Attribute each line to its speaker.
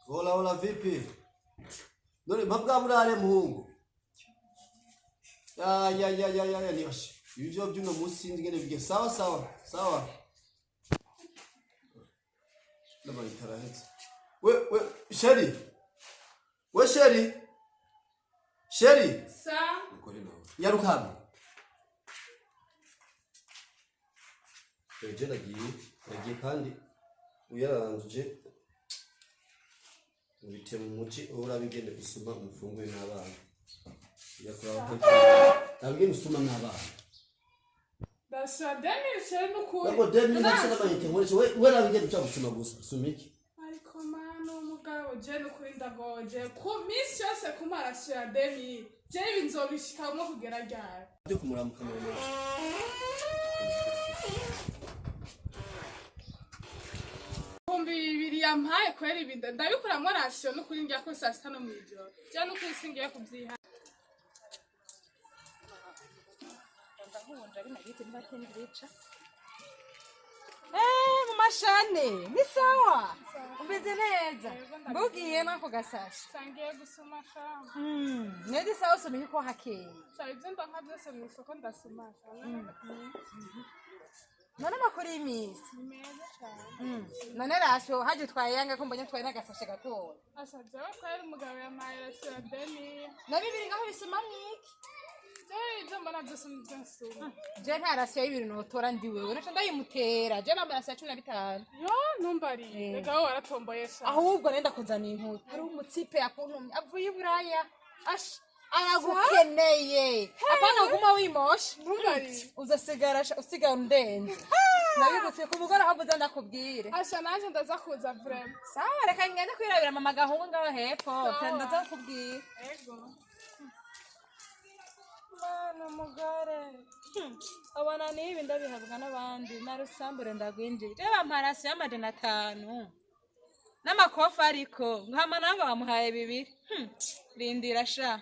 Speaker 1: Hola hola, vipi? None mpa bwa burare muhungu. Ya ya ya ya ya ya, nibashe. Ibi vyo by'uno munsi sinzi ingene bigiye. Sawa sawa sawa. Ndabayita arahetse. We we chérie. We chérie. Chérie.
Speaker 2: Sa.
Speaker 1: Mugore nawe. Nyaruka hano. Ejo nagiye kandi uyaranzuje ubite mu muci, uraba ingene usuma umufungure n'abana. Nabigene usuma n'abana.
Speaker 2: Ndasha 2000, chéri, n'ukuri.
Speaker 1: Ntabwo 2000 ndafise n'amayinite nkoresha. We raba ingene uca gusuma gusa. Suma iki?
Speaker 2: Ariko mana, umugabo je n'ukuri ndagoje ku minsi yose kumarasho ya 2000. Je ibi nzobishikamwo kugera ryari?
Speaker 1: Byo kumuramuka mu maso.
Speaker 2: 2000 yampaye kwera, ibi ndabikuramwo ration n'ukuri, njya ko saa sita no mw'ijoro. Je n'ukuri singiye kuvyiha.
Speaker 3: Ndahunja bino biti ntibatindica. Eh, mu mashane ni sawa, umeze neza? Mbugiye nako gasashe.
Speaker 2: Sangiye gusuma sha.
Speaker 3: Neza, sawa, usoma ko hakeye.
Speaker 2: Sha, ivyo ndonka vyose mw'isoko ndasuma sha.
Speaker 3: None amakuru y'iminsi?
Speaker 2: Ni meza cane.
Speaker 3: None ration haje utwaye yanga ko mbonye utwaye n'agasashe gatoya?
Speaker 2: Asha, jewe kwera umugabo yampaye ration ya 2000.
Speaker 3: Na bibiri ngaho bisuma mwiki?
Speaker 2: Jewe ivyo mbona vyose nivyo nsuma.
Speaker 3: Je nta ration y'ibiri notora ndi wewe, naca ndayimutera. Je bambaye ration ya 15.
Speaker 2: Yo, ntumbariye rega, wowe waratomboye sha.
Speaker 3: Ahubwo nenda kuzana inkuru, hari umutsipe yakuntumye avuye i Buraya. Asha, aragukeneye, apana kuguma wimosha.
Speaker 2: Ntumbariye.
Speaker 3: Uzasigara sha, usigara undenze. Nabigutse ku mugoroba uza ndakubwire.
Speaker 2: Asha, nanje ndaza kuza vraiment.
Speaker 3: Sawa, reka ngende kwirabira mama gahungu ngaho hepfo.
Speaker 2: Sawa.
Speaker 3: Ndaza kukubwira.
Speaker 2: Ego.
Speaker 3: Mana, umugore abona n'ibi ndabihabwa n'abandi na rusambure ndagwinjiye. Reba, bampa ration y'500 n'amakofi, ariko nkama nange bamuhaye bibiri. Rindira sha.